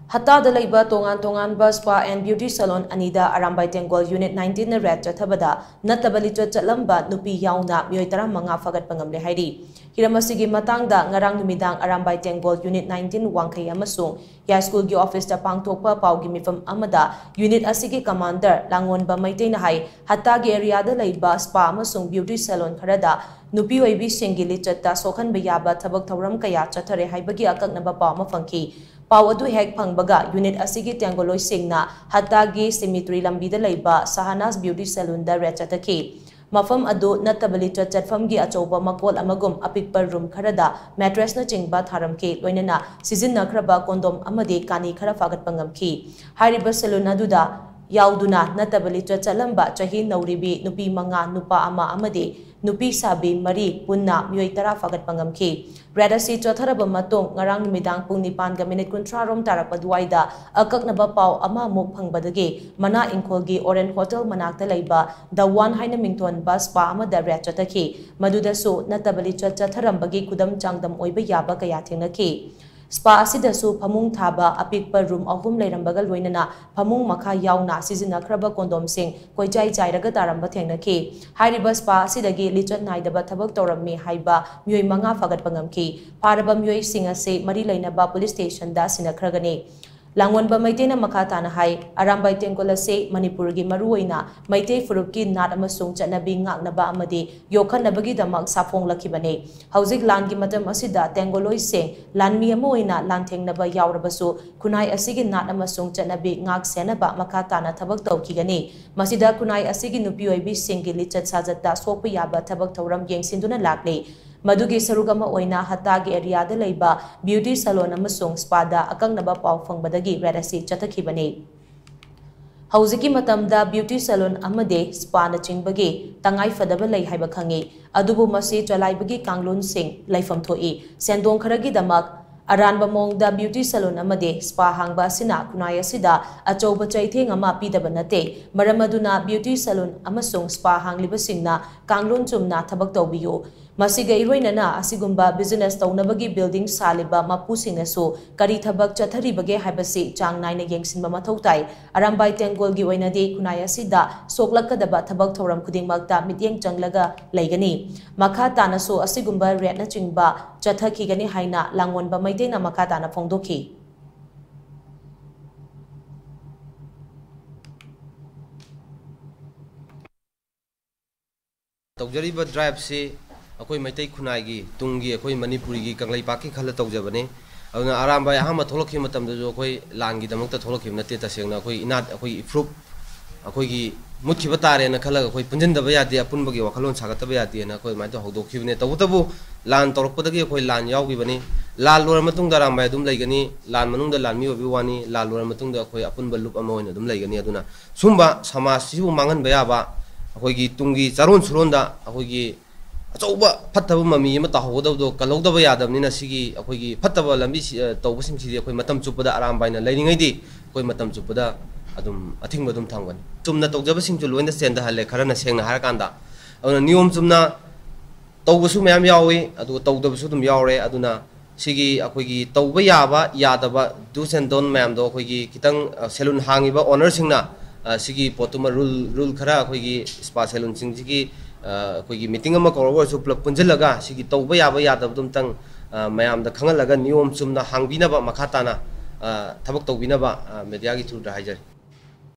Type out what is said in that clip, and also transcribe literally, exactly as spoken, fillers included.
ꯍꯠꯇꯥꯗ ꯂꯩꯕ ꯇꯣꯉꯥꯟ ꯇꯣꯉꯥꯟꯕ spa and beauty salon ꯑꯅꯤꯗ ꯑꯔꯥꯝꯕꯥꯏ ꯇꯦꯡꯒꯣꯜ Unit nineteen ꯅ raid ꯆꯠꯊꯕꯗ ꯅꯠꯇꯕ ꯂꯤꯆꯠ ꯆꯠꯂꯝꯕ ꯅꯨꯄꯤ ꯌꯥꯎꯅ ꯃꯤꯑꯣꯏ ꯇꯔꯥꯃꯉꯥ ꯐꯥꯒꯠꯄ ꯉꯝꯂꯦ ꯍꯥꯏꯔꯤ꯫ ꯍꯤꯔꯝ ꯑꯁꯤꯒꯤ ꯃꯇꯥꯡꯗ ꯉꯔꯥꯡ ꯅꯨꯃꯤꯗꯥꯡ ꯑꯔꯥꯝꯕꯥꯏ ꯇꯦꯡꯒꯣꯜ Unit nineteen ꯋꯥꯡꯈꯩ ꯑꯃꯁꯨꯡ ꯌꯥꯏꯁ꯭ꯀꯨꯜꯒꯤ office ꯇ ꯄꯥꯡꯊꯣꯛꯄ ꯄꯥꯎꯒꯤ ꯃꯤꯐꯝ ꯑꯃꯗ unit ꯑꯁꯤꯒꯤ commander ꯂꯥꯡꯉꯣꯟꯕ ꯃꯩꯇꯩꯅ ꯍꯥꯏ, ꯍꯠꯇꯥꯒꯤ area ꯗ ꯂꯩꯕ spa ꯑꯃꯁꯨꯡ beauty salon ꯈꯔꯗ ꯅꯨꯄꯤ ꯑꯣꯏꯕꯤꯁꯤꯡꯒꯤ ꯂꯤꯆꯠꯇ ꯁꯣꯛꯍꯟꯕ ꯌꯥꯕ ꯊꯕꯛ ꯊꯧꯔꯝ ꯀꯌꯥ ꯆꯠꯊꯔꯦ ꯍꯥꯏꯕꯒꯤ ꯑꯀꯛꯅꯕ ꯄꯥꯎ ꯑꯃ ꯐꯪꯈꯤ꯫ ꯄꯥꯎ ꯑꯗꯨ ꯍꯦꯛ ꯐꯪꯕꯒ unit ꯑꯁꯤꯒꯤ ꯇꯦꯡꯒꯣꯂꯣꯏꯁꯤꯡꯅ ꯍꯠꯇꯥꯒꯤ cemetery ꯂꯝꯕꯤꯗ ꯂꯩꯕ ꯁꯍꯥꯅꯥꯖ beauty salon ꯗ raid ꯆꯠꯊꯈꯤ꯫ ꯃꯐꯝ ꯑꯗꯨ ꯅꯠꯇꯕ ꯂꯤꯆꯠ ꯆꯠꯐꯝꯒꯤ ꯑꯆꯧꯕ ꯃꯀꯣꯜ ꯑꯃꯒꯨꯝ ꯑꯄꯤꯛꯄ room ꯈꯔꯗ mattress ꯅꯆꯤꯡꯕ ꯊꯥꯔꯝꯈꯤ, ꯂꯣꯏꯅꯅ ꯁꯤꯖꯤꯟꯅꯈ꯭ꯔꯕ condom ꯑꯃꯗꯤ ꯀꯥꯅꯤ ꯈꯔ ꯐꯥꯒꯠꯄ ꯉꯝꯈꯤ꯫ ꯍꯥꯏꯔꯤꯕ salon ꯑꯗꯨꯗ ꯌꯥꯎꯗꯨꯅ ꯅꯠꯇꯕ ꯂꯤꯆꯠ ꯆꯠꯂꯝꯕ ꯆꯍꯤ ꯅꯧꯔꯤꯕꯤ ꯅꯨꯄꯤ ꯃꯉꯥ, ꯅꯨꯄꯥ ꯑꯃ ꯑꯃꯗꯤ ꯅꯨꯄꯤ ꯁꯥꯕꯤ ꯃꯔꯤ ꯄꯨꯟꯅ ꯃꯤꯑꯣꯏ ꯇꯔꯥ ꯐꯥꯒꯠꯄ ꯉꯝꯈꯤ꯫ Raid ꯑꯁꯤ ꯆꯠꯊꯔꯕ ꯃꯇꯨꯡ ꯉꯔꯥꯡ ꯅꯨꯃꯤꯗꯥꯡ ꯄꯨꯡ ꯅꯤꯄꯥꯟꯒ minute ꯀꯨꯟꯊ꯭ꯔꯥ ꯔꯣꯝ ꯇꯥꯔꯛꯄ ꯑꯗꯨꯋꯥꯏꯗ ꯑꯀꯛꯅꯕ ꯄꯥꯎ ꯑꯃ ꯑꯃꯨꯛ ꯐꯪꯕꯗꯒꯤ ꯃꯅꯥ ꯏꯪꯈꯣꯜꯒꯤ Orange Hotel ꯃꯅꯥꯛꯇ ꯂꯩꯕ The One ꯍꯥꯏꯅ ꯃꯤꯡꯊꯣꯟꯕ spa ꯑꯃꯗ raid ꯆꯠꯊꯈꯤ꯫ ꯃꯗꯨꯗꯁꯨ ꯅꯠꯇꯕ ꯂꯤꯆꯠ ꯆꯠꯊꯔꯝꯕꯒꯤ ꯈꯨꯗꯝ ꯆꯥꯡꯗꯝ ꯑꯣꯏꯕ ꯌꯥꯕ ꯀꯌꯥ ꯊꯦꯡꯅꯈꯤ꯫ Spa ꯑꯁꯤꯗꯁꯨ ꯐꯃꯨꯡ ꯊꯥꯕ ꯑꯄꯤꯛꯄ room ꯑꯍꯨꯝ ꯂꯩꯔꯝꯕꯒ ꯂꯣꯏꯅꯅ ꯐꯃꯨꯡ ꯃꯈꯥ ꯌꯥꯎꯅ ꯁꯤꯖꯤꯟꯅꯈ꯭ꯔꯕ condom ꯁꯤꯡ ꯀꯣꯏꯆꯥꯏ ꯆꯥꯏꯔꯒ ꯇꯥꯔꯝꯕ ꯊꯦꯡꯅꯈꯤ꯫ ꯍꯥꯏꯔꯤꯕ spa ꯑꯁꯤꯗꯒꯤ ꯂꯤꯆꯠ ꯅꯥꯏꯗꯕ ꯊꯕꯛ ꯇꯧꯔꯝꯃꯤ ꯍꯥꯏꯕ ꯃꯤꯑꯣꯏ ꯃꯉꯥ ꯐꯥꯒꯠꯄ ꯉꯝꯈꯤ꯫ ꯐꯥꯔꯕ ꯃꯤꯑꯣꯏꯁꯤꯡ ꯑꯁꯤ ꯃꯔꯤ ꯂꯩꯅꯕ police station ꯗ ꯁꯤꯟꯅꯈ꯭ꯔꯒꯅꯤ꯫ ꯂꯥꯡꯑꯣꯟꯕ ꯃꯩꯇꯩꯅ ꯃꯈꯥ ꯇꯥꯅ ꯍꯥꯏ, ꯑꯔꯥꯝꯕꯥꯏ ꯇꯦꯡꯒꯣꯜ ꯑꯁꯤ ꯃꯅꯤꯄꯨꯔꯒꯤ ꯃꯔꯨꯑꯣꯏꯅ ꯃꯩꯇꯩ ꯐꯨꯔꯨꯞꯀꯤ ꯅꯥꯠ ꯑꯃꯁꯨꯡ ꯆꯠꯅꯕꯤ ꯉꯥꯛꯅꯕ ꯑꯃꯗꯤ ꯌꯣꯛꯈꯠꯅꯕꯒꯤꯗꯃꯛ ꯁꯥꯐꯣꯡꯂꯛꯈꯤꯕꯅꯤ꯫ ꯍꯧꯖꯤꯛ ꯂꯥꯟꯒꯤ ꯃꯇꯝ ꯑꯁꯤꯗ ꯇꯦꯡꯒꯣꯂꯣꯏꯁꯤꯡ ꯂꯥꯟꯃꯤ ꯑꯃ ꯑꯣꯏꯅ ꯂꯥꯟꯊꯦꯡꯅꯕ ꯌꯥꯎꯔꯕꯁꯨ, ꯈꯨꯟꯅꯥꯏ ꯑꯁꯤꯒꯤ ꯅꯥꯠ ꯑꯃꯁꯨꯡ ꯆꯠꯅꯕꯤ ꯉꯥꯛ ꯁꯦꯟꯅꯕ ꯃꯈꯥ ꯇꯥꯅ ꯊꯕꯛ ꯇꯧꯈꯤꯒꯅꯤ꯫ ꯃꯁꯤꯗ ꯈꯨꯟꯅꯥꯏ ꯑꯁꯤꯒꯤ ꯅꯨꯄꯤ ꯑꯣꯏꯕꯤꯁꯤꯡꯒꯤ ꯂꯤꯆꯠ ꯁꯥꯖꯠꯇ ꯁꯣꯛꯄ ꯌꯥꯕ ꯊꯕꯛ ꯊꯧꯔꯝ ꯌꯦꯡꯁꯤꯟꯗꯨꯅ ꯂꯥꯛꯂꯤ꯫ ꯃꯗꯨꯒꯤ ꯁꯔꯨꯛ ꯑꯃ ꯑꯣꯏꯅ ꯍꯠꯇꯥꯒꯤ area ꯗ ꯂꯩꯕ beauty salon ꯑꯃꯁꯨꯡ spa ꯗ ꯑꯀꯛꯅꯕ ꯄꯥꯎ ꯐꯪꯕꯗꯒꯤ raid ꯑꯁꯤ ꯆꯠꯊꯈꯤꯕꯅꯤ꯫ ꯍꯧꯖꯤꯛꯀꯤ ꯃꯇꯝꯗ beauty salon ꯑꯃꯗꯤ spa ꯅꯆꯤꯡꯕꯒꯤ ꯇꯉꯥꯏ ꯐꯗꯕ ꯂꯩ ꯍꯥꯏꯕ ꯈꯪꯉꯤ, ꯑꯗꯨꯕꯨ ꯃꯁꯤ ꯆꯂꯥꯏꯕꯒꯤ ꯀꯥꯡꯂꯣꯟꯁꯤꯡ ꯂꯩꯐꯝ ꯊꯣꯛꯏ꯫ ꯁꯦꯟꯗꯣꯡ ꯈꯔꯒꯤꯗꯃꯛ ꯑꯔꯥꯟꯕ ꯃꯑꯣꯡꯗ beauty salon ꯑꯃꯗꯤ spa ꯍꯥꯡꯕ ꯑꯁꯤꯅ ꯈꯨꯟꯅꯥꯏ ꯑꯁꯤꯗ ꯑꯆꯧꯕ ꯆꯩꯊꯦꯡ ꯑꯃ ꯄꯤꯗꯕ ꯅꯠꯇꯦ꯫ ꯃꯔꯝ ꯑꯗꯨꯅ beauty salon ꯑꯃꯁꯨꯡ spa ꯍꯥꯡꯂꯤꯕꯁꯤꯡꯅ ꯀꯥꯡꯂꯣꯟ ꯆꯨꯝꯅ ꯊꯕꯛ ꯇꯧꯕꯤꯌꯨ꯫ ꯃꯁꯤꯒ ꯏꯔꯣꯏꯅꯅ ꯑꯁꯤꯒꯨꯝꯕ business ꯇꯧꯅꯕꯒꯤ building ꯁꯥꯜꯂꯤꯕ ꯃꯄꯨꯁꯤꯡꯅꯁꯨ ꯀꯔꯤ ꯊꯕꯛ ꯆꯠꯊꯔꯤꯕꯒꯦ ꯍꯥꯏꯕꯁꯤ ꯆꯥꯡ ꯅꯥꯏꯅ ꯌꯦꯡꯁꯤꯟꯕ ꯃꯊꯧ ꯇꯥꯏ꯫ ꯑꯔꯥꯝꯕꯥꯏ ꯇꯦꯡꯒꯣꯜꯒꯤ ꯑꯣꯏꯅꯗꯤ ꯈꯨꯟꯅꯥꯏ ꯑꯁꯤꯗ ꯁꯣꯛꯂꯛꯀꯗꯕ ꯊꯕꯛ ꯊꯧꯔꯝ ꯈꯨꯗꯤꯡꯃꯛꯇ ꯃꯤꯠꯌꯦꯡ ꯆꯪꯂꯒ ꯂꯩꯒꯅꯤ꯫ ꯃꯈꯥ ꯇꯥꯅꯁꯨ ꯑꯁꯤꯒꯨꯝꯕ raidꯅꯆꯤꯡꯕ ꯆꯠꯊꯈꯤꯒꯅꯤ ꯍꯥꯏꯅ ꯂꯥꯡꯑꯣꯟꯕ ꯃꯩꯇꯩꯅ ꯃꯈꯥ ꯇꯥꯅ ꯐꯣꯡꯗꯣꯛꯈꯤ꯫ ꯇꯧꯖꯔꯤꯕ driveꯁꯤ ꯑꯩꯈꯣꯏ ꯃꯩꯇꯩ ꯈꯨꯟꯅꯥꯏꯒꯤ ꯇꯨꯡꯒꯤ ꯑꯩꯈꯣꯏ ꯃꯅꯤꯄꯨꯔꯤꯒꯤ ꯀꯪꯂꯩꯄꯥꯛꯀꯤ ꯈꯜꯂ ꯇꯧꯖꯕꯅꯤ꯫ ꯑꯗꯨꯅ ꯑꯔꯥꯝꯕꯥꯏ ꯑꯍꯥꯟꯕ ꯊꯣꯛꯂꯛꯈꯤꯕ ꯃꯇꯝꯗꯗꯁꯨ ꯑꯩꯈꯣꯏ ꯂꯥꯟꯒꯤꯗꯃꯛꯇ ꯊꯣꯛꯂꯛꯈꯤꯕ ꯅꯠꯇꯦ꯫ ꯇꯁꯦꯡꯅ ꯑꯩꯈꯣꯏ ꯏꯅꯥꯠ, ꯑꯩꯈꯣꯏꯒꯤ ꯏꯐ꯭ꯔꯨꯞ, ꯑꯩꯈꯣꯏꯒꯤ ꯃꯨꯠꯈꯤꯕ ꯇꯥꯔꯦꯅ ꯈꯜꯂꯒ ꯑꯩꯈꯣꯏ ꯄꯨꯟꯁꯤꯟꯗꯕ ꯌꯥꯗꯦ, ꯑꯄꯨꯟꯕꯒꯤ ꯋꯥꯈꯜꯂꯣꯟ ꯁꯥꯒꯠꯇꯕ ꯌꯥꯗꯦꯅ ꯑꯩꯈꯣꯏ ꯑꯗꯨꯃꯥꯏꯅ ꯇꯧꯔ ꯍꯧꯗꯣꯛꯈꯤꯕꯅꯦ꯫ ꯇꯧꯕꯇꯕꯨ ꯂꯥꯟ ꯇꯧꯔꯛꯄꯗꯒꯤ ꯑꯩꯈꯣꯏ ꯂꯥꯟ ꯌꯥꯎꯈꯤꯕꯅꯤ꯫ ꯂꯥꯟ ꯂꯣꯏꯔ ꯃꯇꯨꯡꯗ ꯑꯔꯥꯝꯕꯥꯏ ꯑꯗꯨꯝ ꯂꯩꯒꯅꯤ, ꯂꯥꯟ ꯃꯅꯨꯡꯗ ꯂꯥꯟꯃꯤ ꯑꯣꯏꯕꯒꯤ ꯋꯥꯅꯤ, ꯂꯥꯟ ꯂꯣꯏꯔ ꯃꯇꯨꯡꯗ ꯑꯩꯈꯣꯏ ꯑꯄꯨꯟꯕ ꯂꯨꯞ ꯑꯃ ꯑꯣꯏꯅ ꯑꯗꯨꯝ ꯂꯩꯒꯅꯤ꯫ ꯑꯗꯨꯅ ꯁꯨꯝꯕ ꯁꯃꯥꯖꯁꯤꯕꯨ ꯃꯥꯡꯍꯟꯕ ꯌꯥꯕ, ꯑꯩꯈꯣꯏꯒꯤ ꯇꯨꯡꯒꯤ ꯆꯥꯔꯣꯟ ꯁꯨꯔꯣꯟꯗ ꯑꯩꯈꯣꯏꯒꯤ ꯑꯆꯧꯕ ꯐꯠꯇꯕ ꯃꯃꯤ ꯑꯃ ꯇꯥꯍꯧꯒꯗꯕꯗꯣ ꯀꯜꯍꯧꯗꯕ ꯌꯥꯗꯕꯅꯤꯅ, ꯁꯤꯒꯤ ꯑꯩꯈꯣꯏꯒꯤ ꯐꯠꯇꯕ ꯂꯝꯕꯤ ꯁꯤ-, ꯑ, ꯇꯧꯕꯁꯤꯡꯁꯤꯗꯤ ꯑꯩꯈꯣꯏ ꯃꯇꯝ ꯆꯨꯞꯄꯗ ꯑꯔꯥꯝꯕꯥꯏꯅ ꯂꯩꯔꯤꯉꯩꯗꯤ ꯑꯩꯈꯣꯏ ꯃꯇꯝ ꯆꯨꯞꯄꯗ ꯑꯗꯨꯝ ꯑꯊꯤꯡꯕ ꯑꯗꯨꯝ ꯊꯝꯒꯅꯤ꯫ ꯆꯨꯝꯅ ꯇꯧꯖꯕꯁꯤꯡꯁꯨ ꯂꯣꯏꯅ ꯆꯦꯟꯊꯍꯜꯂꯦ, ꯈꯔꯅ, ꯁꯦꯡꯅ ꯍꯥꯏꯔꯀꯥꯟꯗ꯫ ꯑꯗꯨꯅ ꯅꯤꯌꯣꯝ ꯆꯨꯝꯅ ꯇꯧꯕꯁꯨ ꯃꯌꯥꯝ ꯌꯥꯎꯏ, ꯑꯗꯨꯒ ꯇꯧꯗꯕꯁꯨ ꯑꯗꯨꯝ ꯌꯥꯎꯔꯦ꯫ ꯑꯗꯨꯅ ꯁꯤꯒꯤ ꯑꯩꯈꯣꯏꯒꯤ ꯇꯧꯕ ꯌꯥꯕ ꯌꯥꯗꯕ do's and don't ꯃꯌꯥꯝꯗꯣ ꯑꯩꯈꯣꯏꯒꯤ ꯈꯤꯇꯪ, ꯑ, salon ꯍꯥꯡꯉꯤꯕ ownerꯁꯤꯡꯅ, ꯑ, ꯁꯤꯒꯤ ꯄꯣꯠꯇꯨꯃ rule, rule ꯈꯔ ꯑꯩꯈꯣꯏꯒꯤ spa salonꯁꯤꯡꯁꯤꯒꯤ, ꯑ, ꯑꯩꯈꯣꯏꯒꯤ meeting ꯑꯃ ꯀꯧꯔꯒ ꯑꯣꯏꯔꯁꯨ ꯄꯨꯂꯞ ꯄꯨꯟꯁꯤꯜꯂꯒ ꯁꯤꯒꯤ ꯇꯧꯕ ꯌꯥꯕ ꯌꯥꯗꯕꯗꯨ ꯑꯝꯇꯪ, ꯑ, ꯃꯌꯥꯝꯗ ꯈꯪꯍꯜꯂꯒ ꯅꯤꯌꯣꯝ ꯆꯨꯝꯅ ꯍꯥꯡꯕꯤꯅꯕ, ꯃꯈꯥ ꯇꯥꯅ, ꯑ, ꯊꯕꯛ ꯇꯧꯕꯤꯅꯕ, ꯑ, mediaꯒꯤ throughꯗ ꯍꯥꯏꯖꯔꯤ꯫